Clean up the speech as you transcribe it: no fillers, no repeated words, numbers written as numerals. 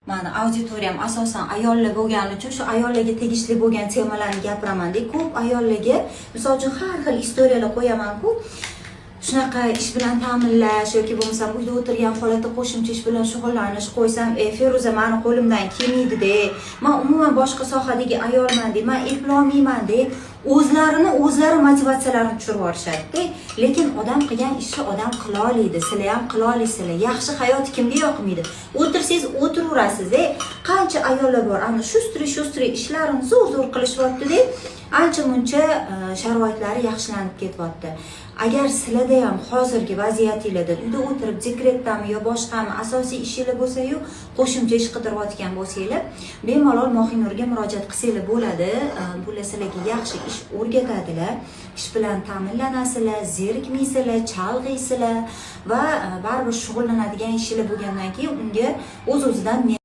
Mani auditoriyam asosan ayollar bo'lgani uchun shu ayollarga tegishli bo'lgan temalarni gapiramanda. Ko'p ayollarga, misol uchun, har xil история lar qo'yamanku, shunaqa ish bilan ta'minlash yoki bo'lmasam uyda o'tirgan holatda qo'shimcha ish bilan shug'ullanish qo'ysam, "E, Feruza, mani qo'limdan kelmaydida, man umuman boshqa sohadagi ayolman de, man eplolmayman" de, o'zlarini o'zlari motivatsiyalarini tushirib yuborishadida. Lekin odam qilgan ishni odam qila oladi, sizlar ham qila olasizlar. Yaxshi hayot kimga yoqmaydi? O'tirsangiz, o'tiraverasiz. E, qancha ayollar bor, ana шустрый шустрый ishlarini zo'r zo'r qilishyaptida, ancha muncha sharoitlari yaxshilanib ketyapti. Agar sizlarda ham hozirgi vaziyatinglarda uyda o'tirib, dekretdami yo boshqami, asosiy ishinglar bo'lsayu, qo'shimcha ish qidirayotgan bo'lsanglar, bemalol Mohinurga murojaat qilsanglar bo'ladi. Bular sizlarga yaxshi ish o'rgatadilar, ish bilan ta'minlanasizlar, zerikmaysizlar, chalg'iysizlar va baribir shug'ullanadigan ishinglar bo'lgandan keyin unga o'z o'zidan